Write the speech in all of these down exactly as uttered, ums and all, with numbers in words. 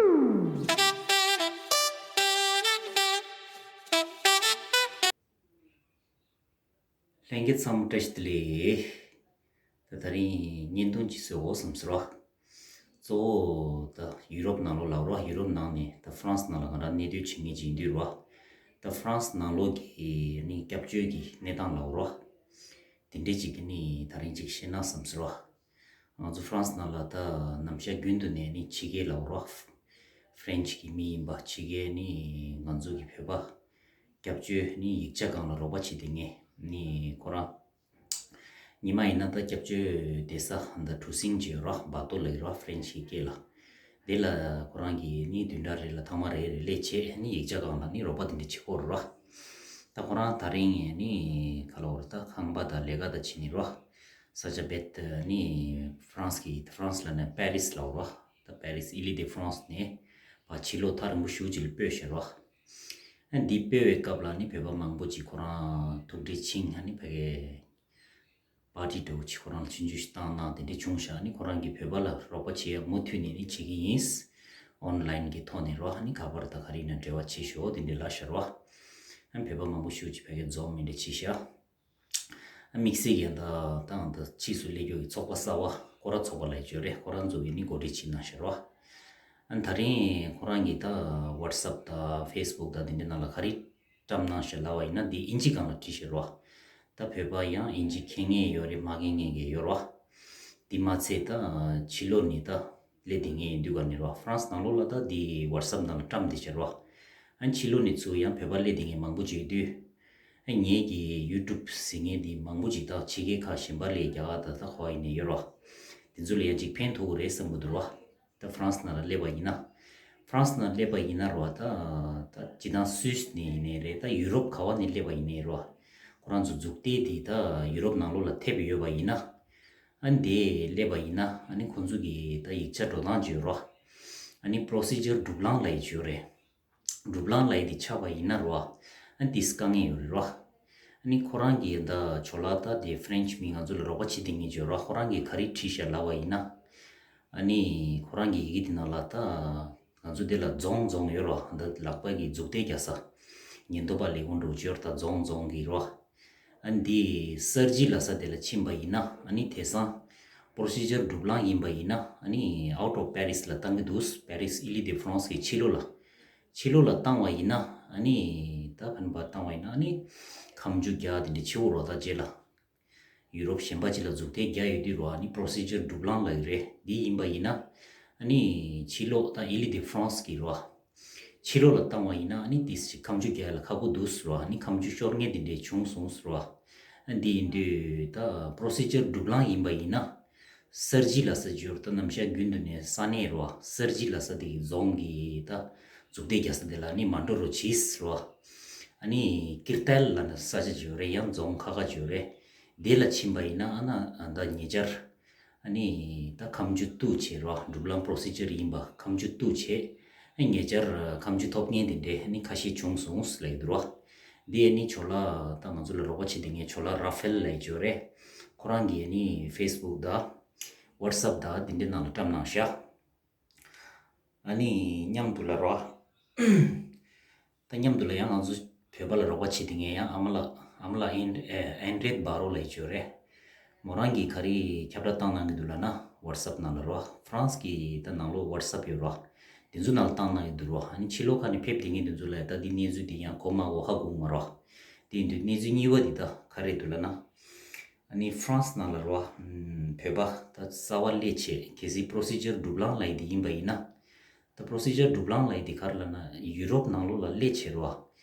ལྷན་རྒྱས་ཚང་མ་བཀྲ་ཤིས་བདེ་ལེགས། ད་དེ་རིང་བརྙན་ཐུང་ཅིག་བཟོ་དགོས་བསམ་སོང་ར། གཙོ་བོ་ད་ཡུ་རོབ་ནང་ལོགས་ལབ་ར། ཡུ་རོབ་ནང་ནས་ད་ཧྥ་རན་སི་ནང་ལ་ང་རང་གནས་སྡོད་བྱེད་མཁན་ཅིག་ཡིན་དུས་ར། ད་ཧྥ་རན་སི་ནང་ལོགས་ཀྱི་ནི་སྐྱབས་བཅོལ་གྱི་གནས་སྟངས་ལབ་ར། དེ་འདྲས་ཅིག་གི་ནི་དེ་རིང་ཅིག་བཤད་ན་བསམ་སོང་ར། ང་ཚོ་ཧྥ་རན་སི་ནང་ལ་ད་ནམ་ཞག་རྒྱུན་དུ་ནས་ནི་ཕྱི་རྒྱལ་ལབ་ར། ཧྥ་རན་སི་གི་མི་ཡིན་པ། ཕྱི་རྒྱལ་ནི་ང་ཚོ་གི་བོད་པ་སྐྱབས་བཅོལ་ནི་ཡིག་ཆ་སྒང་ལ་རོགས་པ་བྱེད་བསྡད་མཁན་ནི་ཁོ་རང་། ཉི་མ་ཡིན་ན་ད་སྐྱབས་བཅོལ་བསྡད་ས་འདི་གྲུ་གཟིངས་ཅིག་ཡོད་ར། སྦག་ཏོ་ལབ་ཀྱི་ར། ཧྥ་རན་སི་གི་སྐད་ལ། དེ་ལ་ཁོ་རང་གིས་ནི་བདུན་ཕྲག་རེ་ལ་ཐེངས་མ་རེ་རེ་སླེབས་བྱས་ནི་ཡིག་ཆ་སྒང་ལ་ནི་རོགས་པ་དེ་འདྲ་བྱེད་ཀྱི་ཡོད་ར། ད་ཁོ་རང་དེ་རིང་ནི་ག་ལབ་དགོས་རེད། ད་ཁང་པ་དང་ལས་ཀ་དང་བྱས་ནས་ར། ས་ཆ་རྦད་དེ་ནི་ཧྥ་རན་སི་གི། ཧྥ་རན་སི་ལབ་ན་པེ་རིས་ལབ་ར། ད་པེ་རིས་ཨི་ལི་དེ་ཧྥ་རན་སི་ནས་ཕར་ཕྱི་ལོགས་ཐག་རིང་པོ་ཞེ་པོ་ཅིག་ལ་སྤོས་བཞག་ར། ཨ་འདི་སྤོས་པའི་སྐབས་ལ་ནི་བོད་པ་མང་པོ་ཅིག་ཁོ་རང་ཐུགས་འདྲིས་ཆེ་ཨ་ནི་ཕ་གིའི་པར་ཊི་འདྲ་བོ་ཅིག་ཁོ་རང་ལ་ཆུང་ཆུང་ཞིག་བཏང་གནང་དེ་འདྲ་བྱུང་ཤག་ཨ་ནི་ཁོ་རང་གིས་བོད་པ་ལ་རོགས་པ་བྱེད་ཡ་མུ་མཐུད་ནས་ནི་བྱེད་ཀྱི་ཡིན། ཨོན་ལན་གྱི་ཐོག་ནས་རོ། ཨ་ནི་ག་པར་དང་ག་རེ་ཡིན་ན་འབྲེལ་བ་བྱེད་ཤོག་དེ་འདྲ་ལབ་ཤག་རོ། ཨ་ནི་བོད་པ་མང་པོ་ཞེ་པོ་ཅིག་ཕ་གིར་འཛོམས་མི་འདྲ་བྱས་ཤག་ཨ་དམིགས་བསལ་གྱི་ད་ད་ད་ཕྱིས་སུ་སླེབས་རྒྱུ་གི་ཚོགས་པ་གསར་པ་སྐོར་ར་ཚོགས་པ་ལབ་ཡ་ཅིག་ཡོད་རེད། ཁོ་རང་ཚོ་གིས་ནི་གོ་སྒྲིག་བྱས་གནང་ཤག་རོ། ཨ་ནི་དེ་རིང་ཁོ་རང་གིས་ད་ཝཊ་སེབ་དང་ཕེ་སི་བུག་དང་དེ་འདྲའི་ནང་ལ་ག་རེ་བཀྲམ་གནང་ཤག་ལབ་པ་ཡིན་ན། འདི་དབྱིན་ཇི་སྒང་ལ་བྲིས་ཤག་རོ། ད་བོད་པ་ཡང་དབྱིན་ཇི་མཁྱེན་མཁན་ཡོད་རེད། མ་མཁྱེན་མཁན་གྱི་ཡོད་རོ། འདི་མ་ཚད་ད་ཕྱི་ལོགས་ནས་ད་སླེབས་བསྡད་མཁན་ཡིན་དུས་ག་ནས་རོ། ཧྥ་རན་སི་ནང་ལོགས་ལ་ད་འདི་ཝཊ་སེབ་ནང་ལ་བཀྲམ་བསྡད་ཤག་རོ། ཨ་ནི་ཕྱི་ལོགས་ནས་ཚུར་ཡང་བོད་པ་སླེབས་བསྡད་མཁན་མང་པོ་ཅིག་ཡོད་དུས། ཨ་ངེད་ཀྱི་ཡུ་ཊུབ་ཟེར་མཁན་འདི་མང་པོ་ཅིག་ད་ཕྱི་རྒྱལ་ཁག་གཞན་པ་ལ་རྒྱ་གར་དང་ད་ཁོ་ཡིན་ནས་ཡོད་རོ། དེ་ཚོ་ལ་ཡང་ཅིག་ཕན་ཐོགས་ཀྱི་རེད་བསམ་གྱི་འདུག་རོ། ད་ཧྥ་རན་སི་ནང་ལ་སླེབས་པ་ཡིན་ན། ཧྥ་རན་སི་ནང་སླེབས་པ་ཡིན་ན་རོ། ད་ད་སྤྱིར་བཏང་སུད་སི་ནས་ཡིན་ནའི་རེད། ད་ཡུ་རོབ་ག་བ་ནས་སླེབས་པ་ཡིན་ནའི་རོ། ཁོ་རང་ཚོ་འཛུགས་གཏེ་འདི་ད་ཡུ་རོབ་ནང་ལོགས་ལ་ཐེབས་ཡོད་པ་ཡིན་ན། ཨ་ནི་དེ་སླེབས་པ་ཡིན་ན་ཨ་ནི་ཁོང་ཚོ་གི་ད་ཡིག་ཆ་འགྲོ་སྟངས་ཅིག་ཡོད་རོ། ཨ་ནི་པོ་རོ་སི་ཇར་སྒྲུབ་ལམ་ལབ་ཡ་ཅིག་ཡོད་རེད། སྒྲུབ་ལམ་ལབ་ཡ་དེ་ཆགས་པ་ཡིན་ན་རོ། ཨ་ནི་དེ་དཀའ་ངལ་ཡོད་རེད་རོ། ཨ་ནི་ཁོ་རང་གིས་ད་ཇོ་ལགས་ད་དེ་ཧྥ་རན་སི་མི་ང་ཚོ་ལ་རོགས་པ་བྱེད་བསྡད་མཁན་ཅིག་ཡོད་རོ། ཁོ་རང་གིས་ག་རེ་བྲིས་ཤག་ལབ་པ་ཡིན་ན། ཨ་ནི་ཁོ་རང་གི་ཡི་གེ་དེ་ནང་ལ་ད་ང་ཚོ་དེ་ལ་རྫོང་རྫོང་ཡོད་རོ། འདི་ལག་པ་གི་མཛུབ་ཐེལ་རྒྱག་ས། ཉེན་རྟོག་པ་ལས་ཁུངས་འདྲ་བོ་ཅིག་ཡོད་རེད། ད་རྫོང་རྫོང་གི་རོ། ཨ་ནི་འདི་གསར་བརྗེ་ལབ་ས་དེ་ལ་ཕྱིན་པ་ཡིན་ན། ཨ་ནི་དེང་སང་པོ་རོ་སི་ཇར་སྒྲུབ་ལམ་ཡིན་པ་ཡིན་ན། ཨ་ནི་out of Paris ལ་བཏང་གི་འདུག་པེ་རིས་ཨི་ལི་དེ་ཧྥ་རན་སི་གི་ཕྱི་ལོགས་ལ། ཕྱི་ལོགས་ལ་བཏང་བ་ཡིན་ན། ཨ་ནི་ད་ཕན་པ་བཏང་བ་ཡིན་ན། ཨ་ནི་ཁ་མཆུ་རྒྱག་དེ་འདྲ་བྱེད་དགོས་རེད། ད་རྗེས་ལ་ཡུ་རོབ་གཞན་པ་ཅིག་ལ་མཛུབ་ཐེལ་རྒྱག་ཡོང་དུས་རོ། ཨ་ནི་པོ་རོ་སི་ཇར་སྒྲུབ་ལམ་ལབ་ཀྱི་རེད། འདི་ཡིན་པ་ཡིན་ན། ཨ་ནི་ཕྱི་ལོགས་ད་ཨི་ལི་དེ་ཧྥ་རན་སི་གི་རོ། ཕྱི་ལོགས་ལ་བཏང་བ་ཡིན་ན་ཨ་ནི་ཏིས་ཅིག་ཁ་མཆུ་རྒྱག་ཡ་ལ་ཁག་པོ་འདུག་ཟེར་བ། ཨ་ནི་ཁ་མཆུ་ཤོར་མཁན་དེ་འདྲས་བྱུང་སོང་ཟེར་བ། ཨ་འདི་ཡིན་དུས་ད་པོ་རོ་སི་ཇར་སྒྲུབ་ལམ་ཡིན་པ་ཡིན་ན། གསར་བརྗེ་ལབ་ས་ཅིག་ཡོད་རེད། ད་ནམ་ཞག་རྒྱུན་དུ་ནས་ས་གནས་རེད་བ། གསར་བརྗེ་ལབ་ས་དེ་གི་རྫོང་གི་ད་མཛུབ་ཐེལ་རྒྱག་ས་དེ་ལ་ཨ་ནི་མ་འགྲོ་རོགས་གྱིས་ཟེར་བ། ཨ་ནི་ཀིར་ཏལ་ལབ་ན་ས་ཆ་ཅིག་ཡོད་རེད། ཡང་རྫོང་ཁ་ཁ་ཅིག་ཡོད་རེད། དེ་ལ་ཕྱིན་པ་ཡིན་ན་ཨ་ན་ད་ཉེ་ཆར། ཨ་ནི་ད་ཁ་མཆུ་གཏུགས་བྱས་རོ། སྒྲུབ་ལམ་པོ་རོ་སི་ཇར་ཡིན་པ་ཁ་མཆུ་གཏུགས་བྱས། ཨ་ཉེ་ཆར་ཁ་མཆུ་ཐོབ་མཁན་དེ་འདྲས་ཨ་ནི་ཁ་ཤས་བྱུང་སོང་ཟེར་ལབ་ཀྱི་འདུག་རོ། འདི་ཨ་ནི་ཇོ་ལགས་ད་ང་ཚོ་ལ་རོགས་པ་བྱེད་བསྡད་མཁན་ཇོ་ལགས་ར་ཧྥེལ་ལབ་ཀྱི་ཡོད་རེད། ཁོ་རང་གིས་ཨ་ནི་ཕེ་སི་བུག་དང་ཝཊ་སེབ་དང་དེ་འདྲའི་ནང་ལ་བཀྲམ་གནང་ཤག་ཨ་ནི་མཉམ་དུ་ལ་རོ། ད་མཉམ་དུ་ལ་ཡང་ང་ཚོ་བོད་པ་ལ་རོགས་པ་བྱེད་བསྡད་མཁན་ཡང་ཨ་མ་ལགས་ཨ་མ་ལགས་ཨེན་ཨེ་ཨན་ཌྲེ་བྷ་རོ་ལབ་ཀྱི་ཡོད་རེད། མོ་རང་གིས་ག་རེ་ཁྱབ་བསྒྲགས་བཏང་གནང་གི་འདུག་ལབ་ན། ཝཊ་སེབ་ནང་ལ་རོ། ཧྥ་རན་སི་གི་ད་ནང་ལོགས་ཝཊ་སེབ་ཡོད་རོ། དེ་ཚོ་ནང་ལ་བཏང་གནང་གི་འདུག་རོ། ཨ་ནི་ཕྱི་ལོགས་ཁག་ནས་ཕེབས་བསྡད་མཁན་དེ་ཚོ་ལ་ད་འདི་གནས་ཚུལ་འདི་ཡང་གོ་མ་གོ་ཧ་གོ་གི་མ་རོ། དེ་ཡིན་དུས་གནས་ཚུལ་གཉིས་པ་འདི་ད་ག་རེ་འདུག་ལབ་ན། ཨ་ནི་ཧྥ་རན་སི་ནང་ལ་རོ། བོད་པ་ད་གསར་པ་སླེབས་བྱས་གལ་སྲིད་པོ་རོ་སི་ཇར་སྒྲུབ་ལམ་ལབ་ཡ་འདི་ཡིན་པ་ཡིན་ན། ད་པོ་རོ་སི་ཇར་སྒྲུབ་ལམ་ལབ་ཡ་འདི་ག་རེ་ལབ་ན། ཡུ་རོབ་ནང་ལོགས་ལ་སླེབས་བྱས་རོ།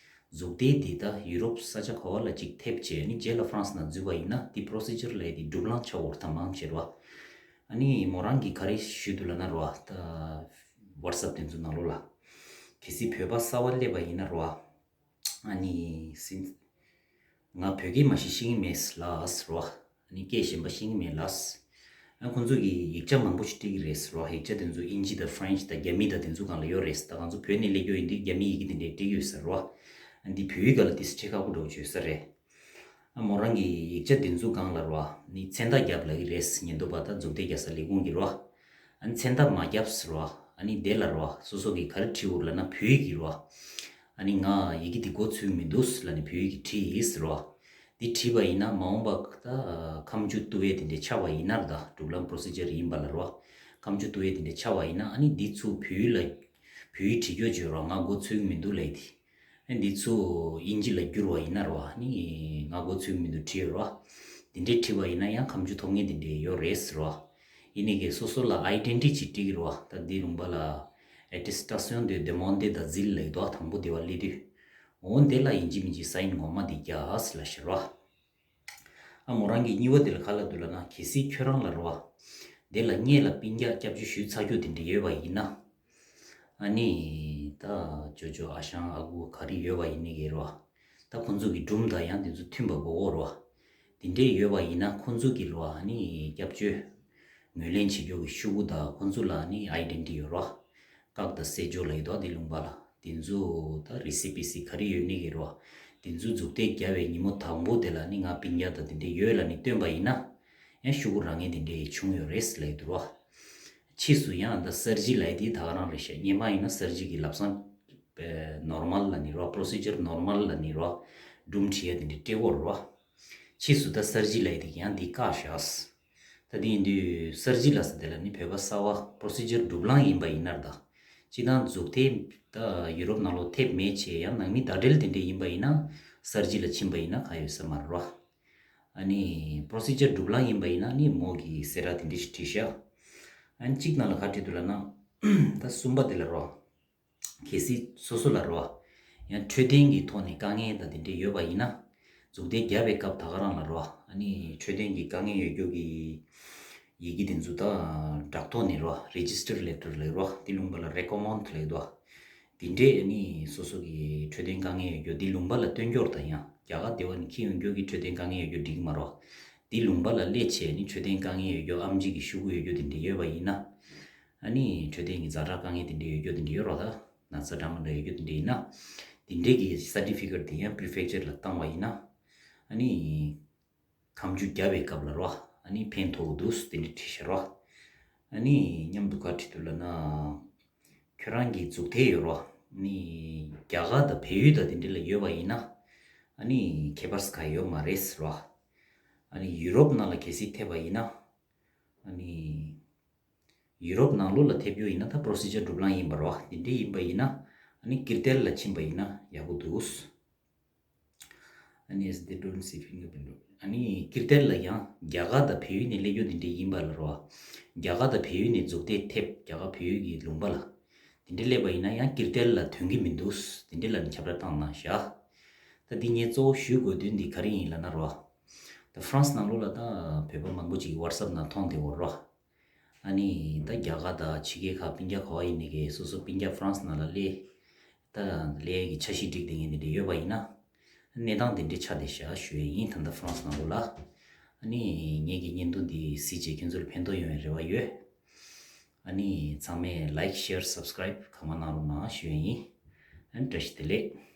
མཛུབ་ཐེལ་འདི་ད་ཡུ་རོབ་ས་ཆ་ག་བ་ལ་ཅིག་ཐེབས་བྱས་ནི་རྗེས་ལ་ཧྥ་རན་སི་ནང་འཛུལ་བ་ཡིན་ན། འདི་པོ་རོ་སི་ཇར་ལབ་ཡ་འདི་སྒྲུབ་ལམ་ཆགས་ཡོད་རེད། ད་མང་ཆེ་རོ། ཨ་ནི་མོ་རང་གིས་ག་རེ་ཞུས་འདུག་ལབ་ན་རོ། ད་ཝཊ་སེབ་དེ་ཚོ་ནང་ལོགས་ལ། གལ་སྲིད་བོད་པ་གསར་པ་སླེབས་པ་ཡིན་ན་རོ། ཨ་ནི་སིན། ང་བོད་སྐད་མ་ཤེས་ཤེས་ཀྱི་མེད་ལགས་རོ། ཨ་ནི་སྐད་གཞན་པ་ཤེས་ཀྱི་མེད་ལགས། ཨ་ཁོང་ཚོ་གིས་ཡིག་ཆ་མང་པོ་ཞིག་སྤྲད་ཀྱི་རེད་ཟེར་རོ། ཡིག་ཆ་དེ་ཚོ་དབྱིན་ཇི་དང་ཧྥ་རན་སི་དང་རྒྱ་མི་དང་དེ་ཚོ་སྒང་ལ་ཡོད་རེད་ཟེར། ད་ང་ཚོ་བོད་ནས་སླེབས་རྒྱུ་ཡིན་དུས་རྒྱ་མིའི་ཡི་གེ་དེ་འདྲས་སྤྲད་ཀྱི་ཡོད་ཟེར་རོ། ཨ་འདི་བོད་ཡིག་སྒང་ལ་དེ་ཚོ་ཁག་པོ་འདྲ་བོ་ཅིག་ཡོད་ས་རེད། ཨ་མོ་རང་གིས་ཡིག་ཆ་དེ་ཚོ་སྒང་ལ་རོ། ཨ་ནི་མཚན་རྟགས་བརྒྱབ་ལབ་ཀྱི་རེད། ཉེན་རྟོག་པ་དང་མཛུབ་ཐེལ་རྒྱག་ས་ལས་ཁུངས་ཀྱིས་རོ། ཨ་ནི་མཚན་རྟགས་མ་བརྒྱབ་ཟེར་རོ། ཨ་ ཨ་ནི་དེ་ལ་རོ། སོ་སོ་གིས་ག་རེ་བྲིས་འོར་ལབ་ན་བོད་ཡིག་གིས་རོ། ཨ་ནི་ང་ཡི་གེ་འདི་མགོ་ཚོད་མི་འདུག་ལབ་ནས་བོད་ཡིག་གིས་བྲིས་ཟེར་རོ། འདི་བྲིས་པ་ཡིན་ན་མ་འོངས་པ་ད་ཁ་མཆུ་བཏུ་བའི་དེ་འདྲའི་ཆགས་པ་ཡིན་ན་ར། ད་གྲུབ་ལམ་པོ་རོ་སི་ཇར་ཡིན་པ་ལ་རོ། ཁ་མཆུ་བཏུ་བའི་དེ་འདྲའི་ཆགས་པ་ཡིན་ན་ཨ་ནི་འདི་ཚུར་བོད་ཡིག་ལ་བོད་ཡིག་བྲིས་རྒྱུ་བརྗོད་རོ། ང་མགོ་ཚོད་མི་འདུག་ལབ་ཡི་དེ། ཨ་འདི་ཚུར་དབྱིན་ཇི་ལ་བསྒྱུར་བ་ཡིན་ན་རོ། ཨ་ནི་ང་མགོ་ཚོད་མི་འདུག་བྲིས་ཡོད་རོ། དེ་འདྲའི་བྲིས་པ་ཡིན་ན་ཡང་ཁ་མཆུ་ཐོབ་མཁན་དེ་འདྲའི་ཡོད་རེད་ཟེར་རོ། ཡིན་ནའི་གི་སོ་སོ་ལ་ཨའི་ཌེན་ཊི་ཊི་ཅིག་སྤྲད་ཀྱི་རེད་བ། ད་འདི་ལུང་པ་ལ་attestation de demande d'asile ལབ་ཀྱི་འདུག་དང་པོ་དེ་བ་སླེབས་དུས། འོ་འདི་ལ་ཡིན་གཅིག་མིན་གཅིག་སའིན་ངོ་མ་འདི་རྒྱག་ཟེར་ལབ་བཞག་རོ། ཨ་མོ་རང་གི་གཉིས་པ་དེ་ལ་ག་ལབ་འདུག་ལབ་ན། གལ་སྲིད་ཁྱོད་རང་ལ་རེད་བ། འདི་ལ་སྔོན་ལ་སྤུན་ཀྱག་སྐྱབས་བཅོལ་ཞུས་ཚར་རྒྱུ་དེ་འདྲ་ཡོད་པ་ཡིན་ན། ཨ་ནི་ད་ཅོ་ཅོ་ཨ་ཞང་ཨ་ཁུ་ག་རེ་ཡོད་པ་ཡིན་ནའི་གི་རེད་བ། ད་ཁོང་ཚོ་གི་སྒྲུང་དང་ཡང་དེ་ཚོ་མཐུན་པ་དགོས་ཀྱི་རེད་བ། དེ་འདྲས་ཡོད་པ་ཡིན་ན་ཁོང་ཚོ་གི་རེད་བ། ཨ་ནི་སྐྱབས་བཅོལ་ངོས་ལེན་བྱེད་རྒྱུ་གི་ཤོག་གུ་དང་ཁོང་ཚོ་ལ་ཨ་ནི་ཨའི་ཌེན་ཊི་ཊི་ཡོད་རེད་བ། ཀག་དང་སེ་ཇོ་ལབ་ཀྱི་འདུག་དེ་ལུང་པ་ལ། དེ་ཚོ་ད་རི་སི་པི་སི་ག་རེ་ཡོད་ནའི་གི་རེད་བ། དེ་ཚོ་མཛུབ་ཐེལ་བརྒྱབ་པའི་ཉིན་མོ་དང་པོ་དེ་ལ་ཨ་ནི་ང་སྤུན་ཀྱག་དང་དེ་འདྲས་ཡོད་ལབ་ནས་སྟོན་པ་ཡིན་ན། ཡང་ཤོག་གུ་རག་མཁན་དེ་འདྲས་བྱུང་ཡོད་རེད་ལབ་ཀྱི་འདུག་རོ། ཕྱིས་སུ་ཡང་ད་གསར་བརྗེ་ལབ་ཡས་དེ་ད་ག་རང་རེད་ཤག་སྔོན་མ་ཡིན་ན་གསར་བརྗེ་གི་ལམ་སང་ནོར་མལ་ལབ་ནི་རོ། པོ་རོ་སི་ཇར་ནོར་མལ་ལབ་ནི་རོ། སྒྲུང་བྲིས་ཡས་དེ་འདྲས་སྤྲད་ཀྱི་ཡོད་རེད་རོ། ཕྱིས་སུ་ད་གསར་བརྗེ་ལབ་ཡས་དེ་གི་ཡང་འདི་བཀག་བཞག་ད་དེ་ཡིན་དུས་གསར་བརྗེ་ལབ་ས་དེ་ལ་ནི་བོད་པ་གསར་པ་པོ་རོ་སི་ཇར་སྒྲུབ་ལམ་ཡིན་པ་ཡིན་ན་ར། ད་སྤྱིར་བཏང་མཛུབ་ཐེལ་ད་ཡུ་རོབ་ནང་ལོགས་ཐེབས་མེད་བྱས་ཡང་ནང་མི་ཟླ་སྒྲིལ་དེ་འདྲས་ཡིན་པ་ཡིན་ན་གསར་བརྗེ་ལ་ཕྱིན་པ་ཡིན་ན་གང་ཡོད་ས་མ་རེད་རོ། ཨ་ནི་པོ་རོ་སི་ཇར་སྒྲུབ་ལམ་ཡིན་པ་ཡིན་ན་ནི་མོ་གི་གསལ་བསྒྲགས་དེ་འདྲ་ཞིག་བྲིས་ཤག་ཨ་ནི་གཅིག་ནང་ལ་ག་བྲིས་འདུག་ལབ་ན། ད་གསུམ་པ་དེ་ལ་རོ། གལ་སྲིད་སོ་སོ་ལ་རོ། ཡང་འཕྲོད་བསྟེན་གྱི་ཐོག་ནས་དཀའ་ངལ་དང་དེ་འདྲ་ཡོད་པ་ཡིན་ན། མཛུབ་ཐེལ་བརྒྱབ་པའི་སྐབས་ད་ག་རང་ལ་རོ། ཨ་ནི་འཕྲོད་བསྟེན་གྱི་དཀའ་ངལ་ཡོད་རྒྱུ་གི་ཡི་གེ་དེ་ཚོ་ད་དྲ་ཐོག་ནས་རོ། རེ་ཇི་སི་ཊར་ལེ་ཊར་ལབ་རོ། དེ་ལུང་པ་ལ་རེ་ཀོ་མན་ཌི་ལབ་འདུག་དེ་འདྲས་ནི་སོ་སོ་གི་འཕྲོད་བསྟེན་དཀའ་ངལ་ཡོད་རྒྱུ་འདི་ལུང་པ་ལ་སྟོན་རྒྱུར་དང་ཡང་རྒྱ་གར་དེ་བ་ནི་འཁྱེར་ཡོང་རྒྱུ་གི་འཕྲོད་བསྟེན་དཀའ་ངལ་ཡོད་རྒྱུ་འགྲིག་མ་རོ། འདི་ལུང་པ་ལ་སླེབས་བྱས་ནི་འཕྲོད་བསྟེན་དཀའ་ངལ་ཡོད་རྒྱུ་ཨེམ་ཆི་གི་ཤོག་གུ་ཡོད་རྒྱུ་དེ་འདྲ་ཡོད་པ་ཡིན་ན། ཨ་ནི་འཕྲོད་བསྟེན་གྱི་ཛ་དྲག་དཀའ་ངལ་དེ་འདྲ་ཡོད་རྒྱུ་དེ་འདྲ་ཡོད་རོ། ད་ན་ཚ་འདྲ་མི་འདྲ་ཡོད་རྒྱུ་དེ་འདྲ་ཡིན་ན། དེ་འདྲས་ཀྱི་སར་ཊི་ཕི་ཀེཊ་དེ་ཡང་པི་རི་ཕེག་ཅར་ལ་བཏང་བ་ཡིན་ན། ཨ་ནི། ཁ་མཆུ་བརྒྱབ་པའི་སྐབས་ལ་རོ། ཨ་ནི་ཕན་ཐོགས་འདུག་དེ་འདྲ་བྲིས་ཤག་རོ། ཨ་ནི་མཉམ་དུ་ག་བྲིས་འདུག་ལབ་ན། ཁྱོད་རང་གི་མཛུབ་ཐེལ་ཡོད་རོ། ཨ་ནི་རྒྱ་གར་དང་བལ་ཡུལ་དང་དེ་འདྲ་ལ་ཡོད་པ་ཡིན་ན། ཨ་ནི་ཁྱད་པར་གང་ཡོད་མ་རེད་ཟེར་རོ། ཨ་ནི་ཡུ་རོབ་ནང་ལ་གལ་སྲིད་ཐེབས་པ་ཡིན་ན། ཨ་ནི་ཡུ་རོབ་ནང་ལོགས་ལ་ཐེབས་རྒྱུ་ཡིན་ན་ད་པོ་རོ་སི་ཇར་སྒྲུབ་ལམ་ཡིན་པ་རོ། དེ་འདྲ་ཡིན་པ་ཡིན་ན། ཨ་ནི་ཀིར་ཏེར་ལ་ཕྱིན་པ་ཡིན་ན་ཡག་པོ་འདུག་ཨ་ནི་as they don't see fingerprint ཨ་ནི་ཀིར་ཏེར་ལ་ཡང་རྒྱ་གར་དང་བལ་ཡུལ་ནས་སླེབས་རྒྱུ་དེ་འདྲ་ཡིན་པ་ལ་རོ། རྒྱ་གར་དང་བལ་ཡུལ་ནས་མཛུབ་ཐེལ་ཐེབས་རྒྱ་གར་བལ་ཡུལ་གྱི་ལུང་པ་ལ། དེ་འདྲ་སླེབས་པ་ཡིན་ན་ཡང་ཀིར་ཏེར་ལ་ཐོན་གྱི་མི་འདུག་དེ་འདྲ་ལ་ནི་ཁྱབ་བསྒྲགས་བཏང་གནང་ཤག་ད་འདི་ངས་གཙོ་བོ་ཞུ་དགོས་དོན་འདི་ག་རེ་ཡིན་ལབ་ན་རོ། ད་ཧྥ་རན་སི་ནང་ལོགས་ལ་ད་བོད་པ་མང་པོ་ཅིག་ཝ་ཊི་སེབ་ནང་མཐོང་བསྡད་ཡོད་རོ། ཨ་ནི་ད་རྒྱ་གར་དང་ཕྱི་རྒྱལ་ཁག་སྤུན་ཀྱག་ག་བ་ཡིན་ནའི་གི་སོ་སོ་སྤུན་ཀྱག་ཧྥ་རན་སི་ནང་ལ་སླེབས། ད་སླེབས་ཀྱི་འཆར་གཞི་སྒྲིག་བསྡད་མཁན་དེ་འདྲ་ཡོད་པ་ཡིན་ན། གནས་སྟངས་དེ་འདྲ་ཆགས་བསྡད་ཤག་ཞུ་ཡས་ཡིན་ད་ལྟ་ཧྥ་རན་སི་ནང་ལོགས་ལ། ཨ་ནི་ངེད་ཀྱི་བརྙན་ཐུང་འདི་གཟིགས་བྱས་ཁྱེད་ཚོར་ཕན་ཐོགས་ཡོང་བའི་རེ་བ་ཡོད། ཨ་ནི་ཚང་མས་ལའིཀ་ཤེར་སབ་སི་ཀ་རའིབ་གང་མང་གནང་རོགས་གནང་ཞུ་ཡས་ཡིན། ཨ་ནི་བཀྲ་ཤིས་བདེ་ལེགས།